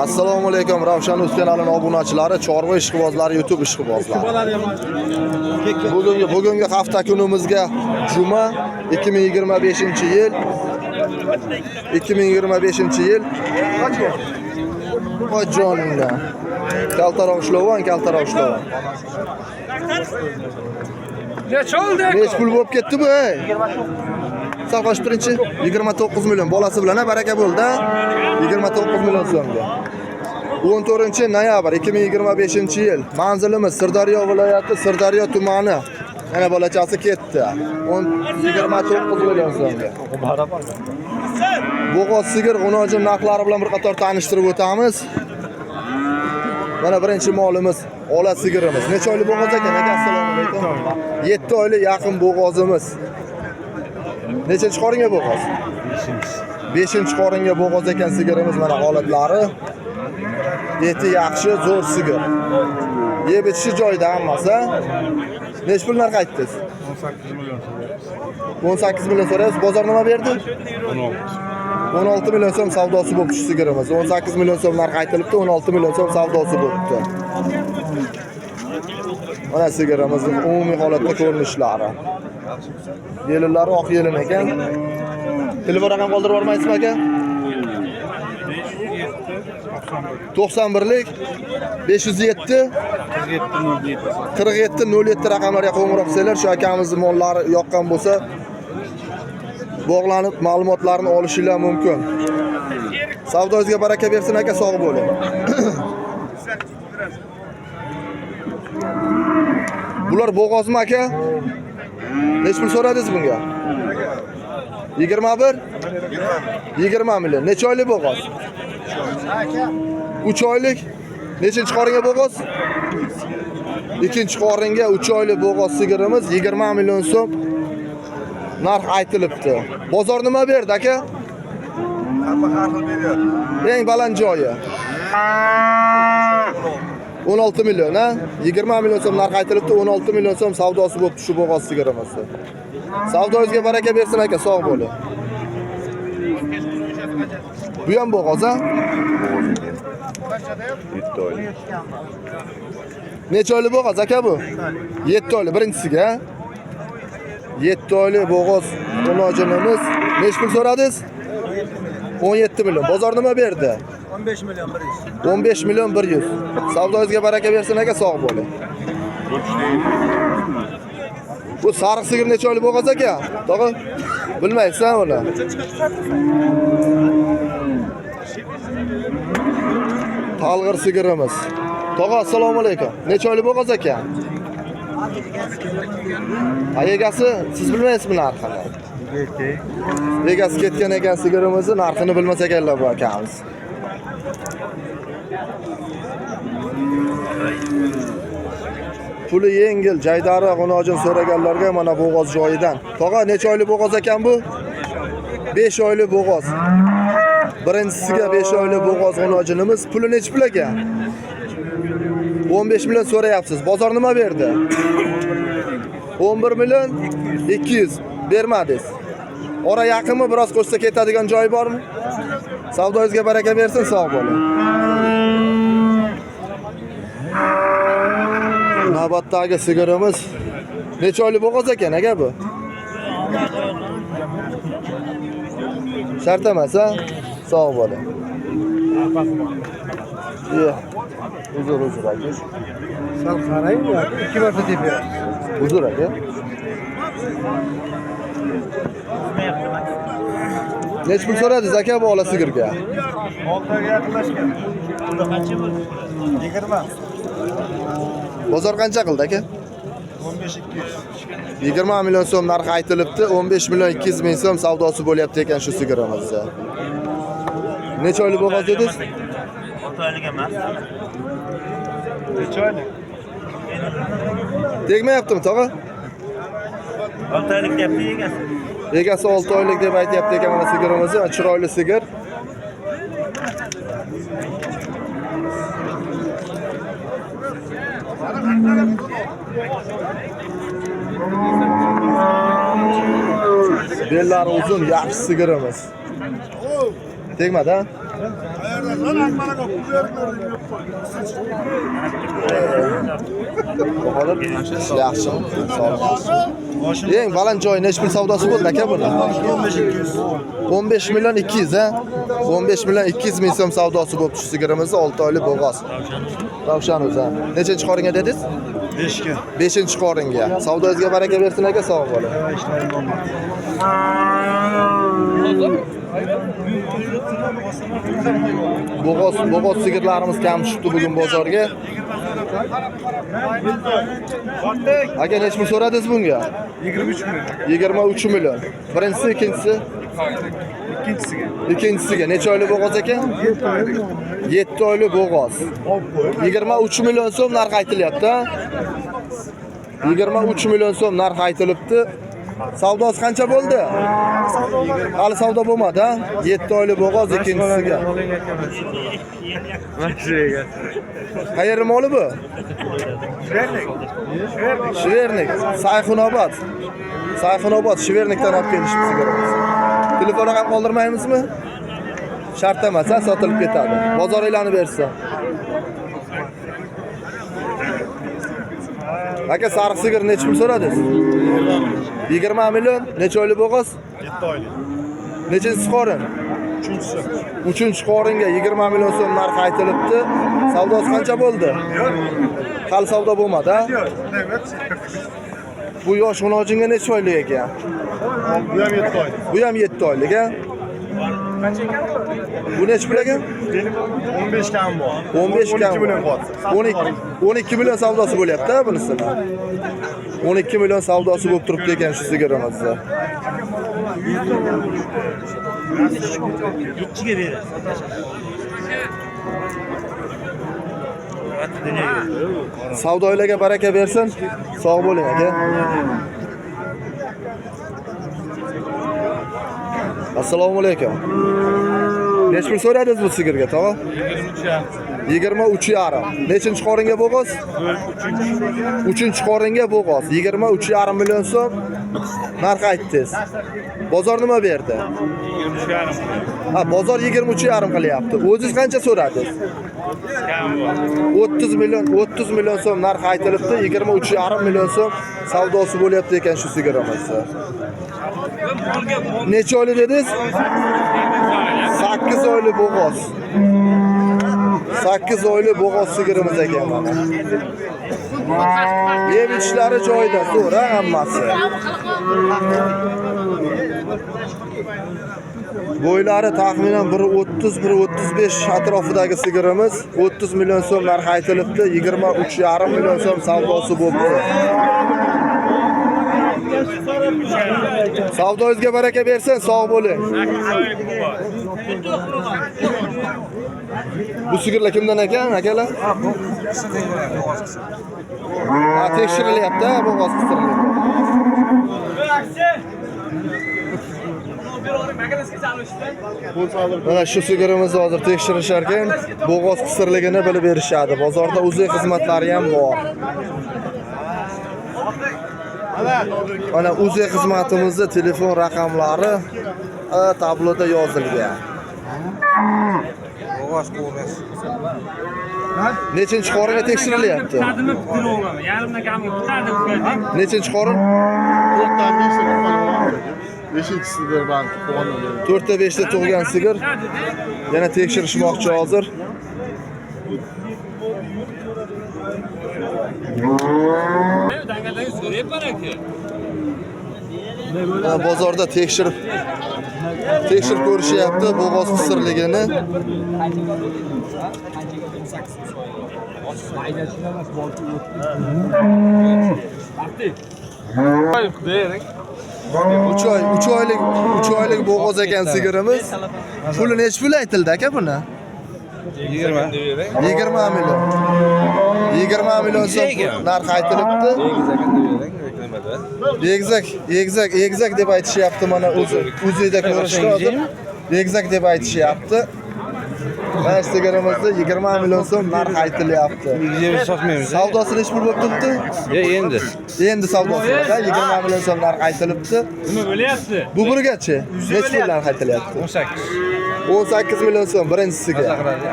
Assalomu alaykum Ravshan Uz kanalining obunachilari, chorva ishqibozlari, YouTube ishqibozlari. Bugungi hafta kunimizga juma 2025-yil 2025-yil. Voy joningdan. Kaltaroq ishlovan, kaltaroq ishlovan. Necha oldi? Nech pul bo'lib ketdi bu, ey? Sal qo'shib turingchi. 29 million bolasi bilan baraka bo'ldi. 29 million so'mga. 14 noyabr 2025-yil. Manzilimiz Sirdaryo viloyati, Sirdaryo tumani. Mana bolachasi ketdi. 29 million so'mga. Bo'g'oz sigir g'unojin narxlari bilan bir qator tanishtirib o'tamiz. Mana birinchi molimiz ola sigirimiz. Necha oylik bo'g'oz ekan aka? Assalomu alaykum. 7 oylik yaqin bo'g'ozimiz. Nechinchi qoringa bo'g'oz? 5-chi qoringa bo'g'oz ekan sigirimiz, mana holatlari. Eti yaxshi, zo'r sigir. Yeb ichishi joyida hammasi. Necha pul narx aytdingiz? 18 million so'rayapmiz. 18 million so'rayapsiz. Bozor nima berdi? 16. 16 million so'm savdosi bo'libdi shu sigirimiz. 18 million so'm narx aytilibdi, 16 million so'm savdosi bo'libdi. Mana sigirimizning umumiy holatda ko'rinishlari. Yelinlari oq yelin ekan. Telefon raqam qoldirib yubormaysizmi aka? 91lik 507 47 07. 47 07 raqamlarga qo'ng'iroq qilsanglar, shu akamizning mollari yoqqan bo'lsa, bog'lanib ma'lumotlarni olishinglar mumkin. Savdongizga baraka bersin aka, sog' bo'ling. Bular bo'g'ozmi aka? Necha pul so'radingiz bunga? 21? 20 million. Necha oylik bo'g'oz? 3 oylik. Nechinchi qoringa bo'g'oz? Ikkinchi qoringa 3 oylik bo'g'oz sigirimiz 20 million so'm narx aytilibdi. Bozor nima berdi aka? Hamma har xil beryapti. Eng baland joyi 16 million, ha? 20 million so'm narx aytilibdi, 16 million so'm savdosi bo'libdi shu bo'g'oz sigirimizni. Savdongizga baraka bersin aka, sog' bo'ling. Bu ham bo'g'oz, ha? 7 oylik. Necha oylik bo'g'oz aka bu? 7 oylik birinchisiga, ha? 7 oylik bo'g'oz unojinimiz. Necha pul so'radingiz? 17 million. Bozor nima berdi? 15 million 100. 15 million 100. Savdongizga baraka bersin aka, sog' bo'ling. Bu sariq sigir necha oylik bo'g'oz aka? Tog'a, bilmaysiz uni. Talg'ir sigirimiz. Tog'a, assalomu alaykum. Necha oylik bo'g'oz aka? Ha, egasi siz bilmaysizmi narxini? Egasi ketgan ekan sigirimizni, narxini bilmas ekanlar bu akamiz. Puli yengil, jaydari g'unojin so'raganlarga mana bo'g'oz joyidan. Tog'a, necha oylik bo'g'oz ekan bu? 5 oylik bo'g'oz. Birinchisiga 5 oylik bo'g'oz g'unojinimiz. Puli necha pul ekan? 15 million so'rayapsiz. Bozor nima berdi? 11 million 200 bermadingiz. Ora yaqinmi, biroz qo'shsa ketadigan joyi bormi? Savdongizga baraka bersin, sog' bo'ling. Navbatdagi sigirimiz necha oylik bo'g'oz ekan aka bu? Shart emas, ha? Sog' bo'ling. Uzr, uzr aka. Sal qarang, ikki marta tepyapti. Uzr aka. Necha pul so'radingiz aka bu ola sigirga? 6 oyga yaqinlashgan. 20. Bozor qancha qildi aka? 15 200. 20 million so'm narxi aytilibdi, 15 million 200 ming so'm savdosi bo'lyapti ekan shu sigirimizda. Necha oylik bo'g'oz dedingiz? 6 oylik emas. Necha oylik? Tegmayaptimi tog'a? 6 oylik deyapti egasi. Egasi 6 oylik deb aytyapti ekan mana sigirimizni, chiroyli sigir. Bellari uzun, yaxshi sigirimiz. Tegmadi, ha? Bahodir, yaxshimi? Sog'lik. Eng baland joyi necha pul savdosi bo'ldi aka buni? 15 million 200 ha? 15 million 200 ming so'm savdosi bo'lib tushdi sigirimiz 6 oylik bo'g'oz. Ravshan o'zi. Nechinchi qoringa dedingiz? 5ga. 5 qoringa. Savdongizga baraka bersin aka, sog' bo'ling. Bo'g'oz sigirlarimiz kam tushibdi bugun bozorga. Aka, necha pul so'radingiz bunga? 23 million. 23 million. Birinchisi, ikkinchisi? Ikkinchisiga. Ikkinchisiga necha oylik bo'g'oz ekan? 7 oylik bo'g'oz. 23 million so'm narx aytilyapti, ha? 23 million so'm narx aytilibdi. Savdosi qancha bo'ldi? Hali savdo bo'lmadi, ha? 7 oylik bo'g'oz ikkinchisiga. Qayerning moli bu? Shvernik. Sayxunobod. Sayxunobod Shvernikdan olib kelishibdi sigirimiz. Telefon raqam qoldirmaymizmi? Shart emas, ha, sotilib ketadi. Bozor e'loni bersa. Aka, sariq sigir necha pul so'radingiz? 20 million. Necha oylik bo'g'oz? 7 oylik. Nechinchi qorin? Uchinchisi. Uchinchi qoringa 20 million so'm narx aytilibdi. Savdosi qancha bo'ldi? Yo'q. Hali savdo bo'lmadi, ha? Yo'q. Evet. Bu yosh g'unojinga necha oylik ekan? Bu ham 7 oylik. Bu ham 7 oylik, ha? Bu necha pul ekan? 15 kam bor. 15 kam. 12 million qo'yapti. 12 million savdosi bo'lyapti, ha, bunisini. 12 million savdosi bo'lib turibdi ekan shu sigirimizni. 7ga berasiz. Savdoylarga baraka bersin. Sog' bo'ling aka. Assalomu alaykum. Necha pul so'radingiz bu sigirga, tog'a? 23,5. Nechinchi qoringa bo'g'oz? 3-chi qoringa bo'g'oz. 23,5 million so'm narx aytdingiz. Bozor nima berdi? 23,5. Ha, bozor 23,5 qilyapti. O'zingiz qancha so'radingiz? 30 million, 30 million so'm narx aytilibdi, 23,5 million so'm savdosi bo'lyapti ekan shu sigirimizni. Necha oylik dedingiz? 8 oylik bo'g'oz. 8 oylik bo'g'oz sigirimiz ekan mana. Yeb ichishlari joyida, zo'r ha hammasi. Bo'ylari taxminan 1.30-1.35 atrofidagi sigirimiz 30 million so'm narx aytilibdi, 23,5 million so'm savdosi bo'libdi. Savdoyingizga baraka bersin, sog' bo'ling. Bu sigirlar kimdan ekan, akalar? Ha, tekshirilyapti, ha, bo'g'oz qisirilyapti. Mana shu sigirimizni hozir tekshirishar ekan, bo'g'oz qisirligini bilib berishadi. Bozorda UZI xizmatlari ham bor. Mana UZI xizmatimizni telefon raqamlari tabloda yozilgan. Nechinchi qoringa tekshirilyapti? Nechinchi qorin? 4'ten 5'te tug'ilgan. 5.sidir balki tug'ilgan. 4ta 5ta tug'gan sigir. Yana tekshirishmoqchi hozir. Bozorda tekshirib ko'rishyapti bo'g'oz qisirligini. Uch oylik bo'g'oz ekan sigirimiz. Puli necha pul aytildi aka buni? 20 million. 20 million so'm narx aytilibdi. Egizak deb aytishyapti mana o'zi. O'zida ko'rishdi hozir. Egizak deb aytishyapti. Mana sigirimizni 20 million so'm narx aytilyapti. Sotmaymiz. Savdosi necha pul bo'lib turibdi? Endi. Endi savdosi 20 million so'm narx aytilibdi. Nima bo'lyapti? Bu burgachi necha pul narx aytilyapti? 18. 18 million so'm birinchisiga.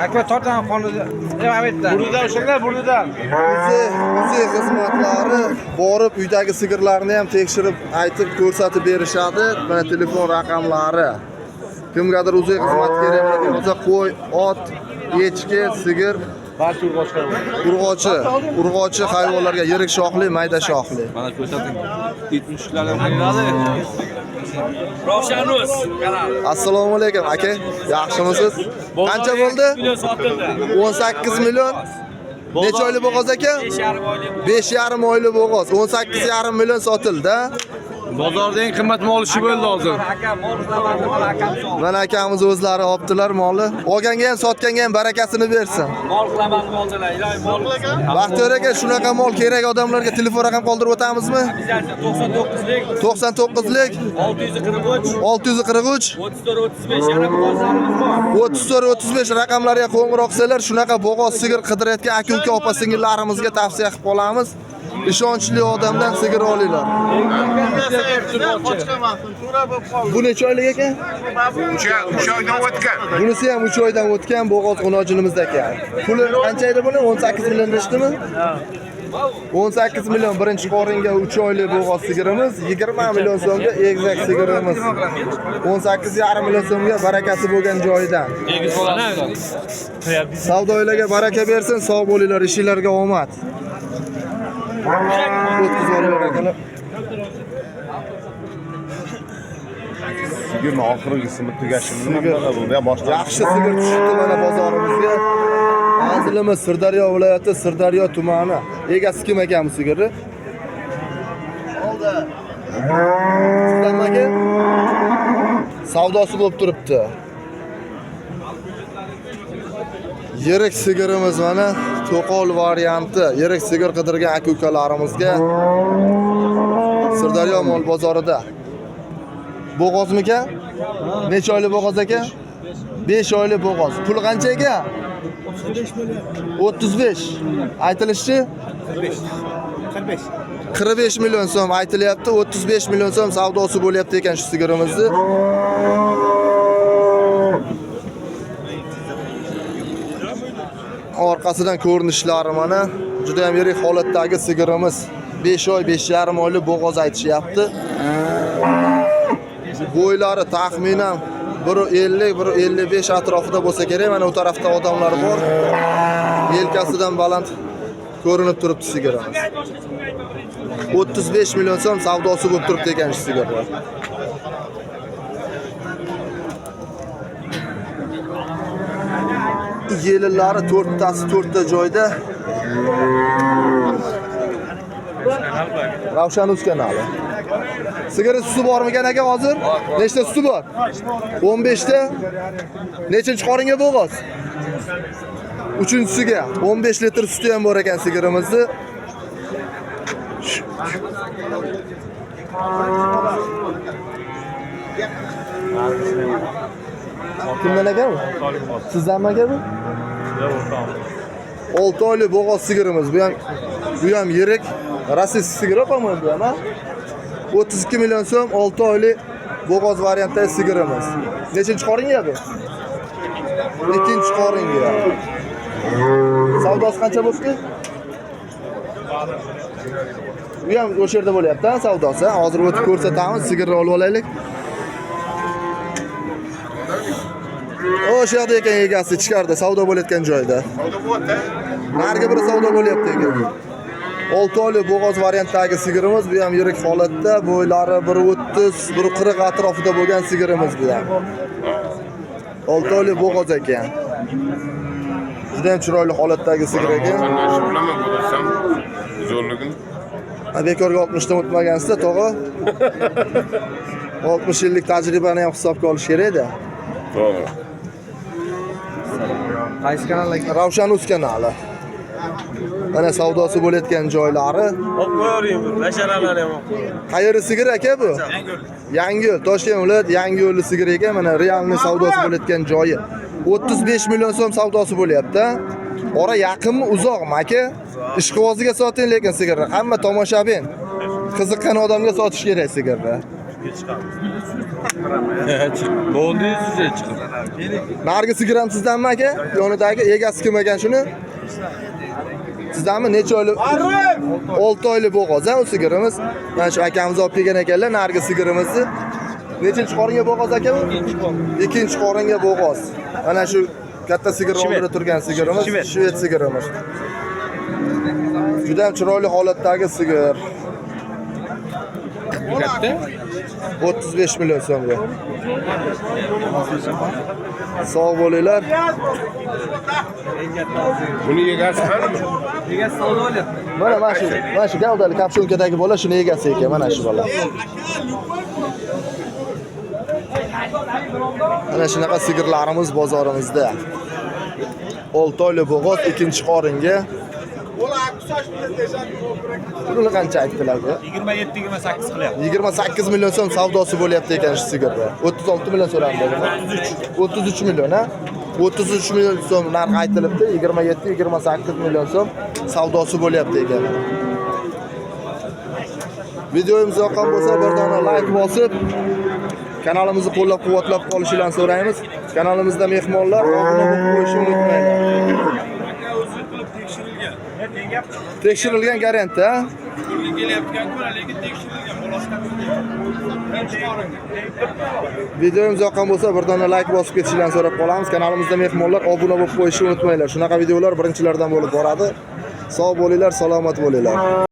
Aka tortaman qonida. Nima aytdi? Burnidan ushlanglar, burnidan. O'zi xizmatlari borib uydagi sigirlarni ham tekshirib, aytib ko'rsatib berishadi. Mana telefon raqamlari. Kimgadir o'zi xizmat kerak bo'lgan bo'lsa, qo'y, ot, echki, sigir, Barcha urg'ochlar bor. urg'ochi, urg'ochi hayvonlarga yirik shoxli, mayda shoxli. Mana ko'rsating. It mushuklar ham keladi. Ravshanuz kanali. Assalomu alaykum aka, yaxshimisiz? Qancha bo'ldi? Million sotildi. 18 million. Necha oylik bo'g'oz aka? 5,5 oylik. 5,5 oylik bo'g'oz. 18,5 million sotildi. a? Bozorda eng qimmat mol shu bo'ldi hozir. Aka mol qilaman, mana akam so'm. Mana akamiz o'zlari olibdilar molni. Olganga ham sotganga ham barakasini bersin. Mol qilaman deb oldilar. Iloyim mol. Baxtiyor aka, shunaqa mol kerak odamlarga telefon raqam qoldirib o'tamizmi? 99lik 99lik 643 643 34 35 yana bo'g'ozlarimiz bor. 34 35 raqamlariga qo'ng'iroq qilsalar, shunaqa bo'g'oz sigir qidirayotgan aka-uka opa singillarimizga tavsiya qilib qolamiz. Ishonchli odamdan sigir olinglar. Bu necha oylik ekan? 3 oydan o'tgan. Bunisi ham 3 oydan o'tgan bo'g'oz g'unojinimiz ekan. Puli qancha edi buni? 18 million deyishdimi? 18 million birinchi qoringa 3 oylik bo'g'oz sigirimiz, 20 million so'mga egizak sigirimiz. 18,5 million so'mga barakasi bo'lgan joyidan. Egiz bolasi. Savdoylarga baraka bersin, sog' bo'linglar, ishinglarga omad. O'tkazib olinglar akalar. Sigirni oxirgisini tugashini Sigir. nima bu? Bu boshqa. Yaxshi sigir tushibdi mana bozorimizga. Manzilimiz Sirdaryo viloyati, Sirdaryo tumani. Egasi kim ekan bu sigirni? Sizdanmi aka? Savdosi bo'lib turibdi. Yirik sigirimiz mana to'qol varianti. Yirik sigir qidirgan aka ukalarimizga Sirdaryo mol bozorida. Bo'g'ozmikan? Necha oylik bo'g'oz aka? 5 oylik bo'g'oz. Puli qancha aka? 35. Aytilishi? 45. 45 million so'm aytilyapti. 35 million so'm savdosi bo'lyapti ekan shu sigirimizni. Orqasidan ko'rinishlari mana juda ham yirik holatdagi sigirimiz. 5 oy, 5,5 oylik bo'g'oz aytishyapti. Bo'ylari taxminan 1.50, 1.55 atrofida bo'lsa kerak. Mana u tarafda odamlar bor. Yelkasidan baland ko'rinib turibdi sigirimiz. 35 million so'm savdosi bo'lib turibdi ekan shu sigirlar. Yelinlari to'rttasi to'rtta joyda. Ravshan uz kanali. Sigiri suti bormikan aka hozir? Nechta suti bor? 15 ta. Nechinchi qoringa bo'g'oz? Uchinchisiga 15 litr suti ham bor ekan sigirimizni. Kimdan aka bu? Sizdanmi aka bu? 6 oylik bo'g'oz sigirimiz. Bu ham yirik. Rossiya sigiri, по-моему, bu ham, ha? 32 million so'm 6 oylik bo'g'oz variantdagi sigirimiz. Nechinchi qoringa bu? Ikkinchi qoringa. Savdosi qancha bo'libdi? U ham o'sha yerda bo'lyapti, ha, savdosi. Hozir o'tib ko'rsatamiz, sigirni olib olaylik. O'sha yoqda ekan egasi ichkarida savdo bo'layotgan joyda. Savdo bo'lyapti. Narigi biri savdo bo'lyapti ekan. 6 oylik bo'g'oz variantdagi sigirimiz, bu ham yirik holatda, bo'ylari 1.30, 1.40 atrofida bo'lgan sigirimiz bu ham. 6 oylik bo'g'oz ekan. Juda ham chiroyli holatdagi sigir ekan. Qanday bilaman bo'lsam zo'rligini. Ha, bekorga 60 dan o'tmagansizda, tog'a. 60 yillik tajribani ham hisobga olish kerak-da. To'g'ri. Qaysi kanal aka? Ravshan uz kanali. Mana savdosi bo'layotgan joylari. Olib qo'yavering, basharalarni ham olib qo'yavering. Qayeri sigir aka bu? Yangiyo'l. Toshkent viloyat Yangiyo'lli sigir ekan. Mana realniy savdosi bo'layotgan joyi. 35 million so'm savdosi bo'lyapti. Ora yaqinmi, uzoqmi aka? Ishqiboziga soting lekin sigirni. Hamma tomoshabin. Qiziqqan odamga sotish kerak sigirni. Bo'ldi yuzga chiqib. Narigi sigir ham sizdanmi aka? Yonidagi egasi kim ekan shuni? Sizdanmi? Necha oylik? 6 oylik bo'g'oz, ha, u sigirimiz. Mana shu akamiz olib kelgan ekanlar narigi sigirimizni. Nechinchi qoringa bo'g'oz aka bu? Ikkinchi qoringa bo'g'oz. Mana shu katta sigir oldida turgan sigirimiz, shved sigirimiz. Juda ham chiroyli holatdagi sigir. Katta. 35 million so'mga. Sog' bo'linglar. Buni egasi qanimi? Mana shu gavdali kapshunkadagi bola shuni egasi ekan, mana shu bola. Mana shunaqa sigirlarimiz bozorimizda. 6 oylik bo'g'oz ikkinchi qoringa. Buni qancha aytdilar bu? 27-28 qilyapti. 28 million so'm savdosi bo'lyapti ekan shu sigirda. 36 million so'randi. 33 million, ha? 33 million so'm narx aytilibdi, 27-28 million so'm savdosi bo'lyapti ekan. Videomiz yoqqan bo'lsa bir dona like bosib, kanalimizni qo'llab-quvvatlab qolishingizni so'raymiz. Kanalimizda mehmonlar obuna bo'lib qo'yishni unutmanglar. Tekshirilgan garant, ha? Videomiz yoqqan bo'lsa bir dona like bosib ketishingizni so'rab qolamiz. Kanalimizda mehmonlar obuna bo'lib qo'yishni unutmanglar. Shunaqa videolar birinchilardan bo'lib boradi. Sog' bo'linglar, salomat bo'linglar.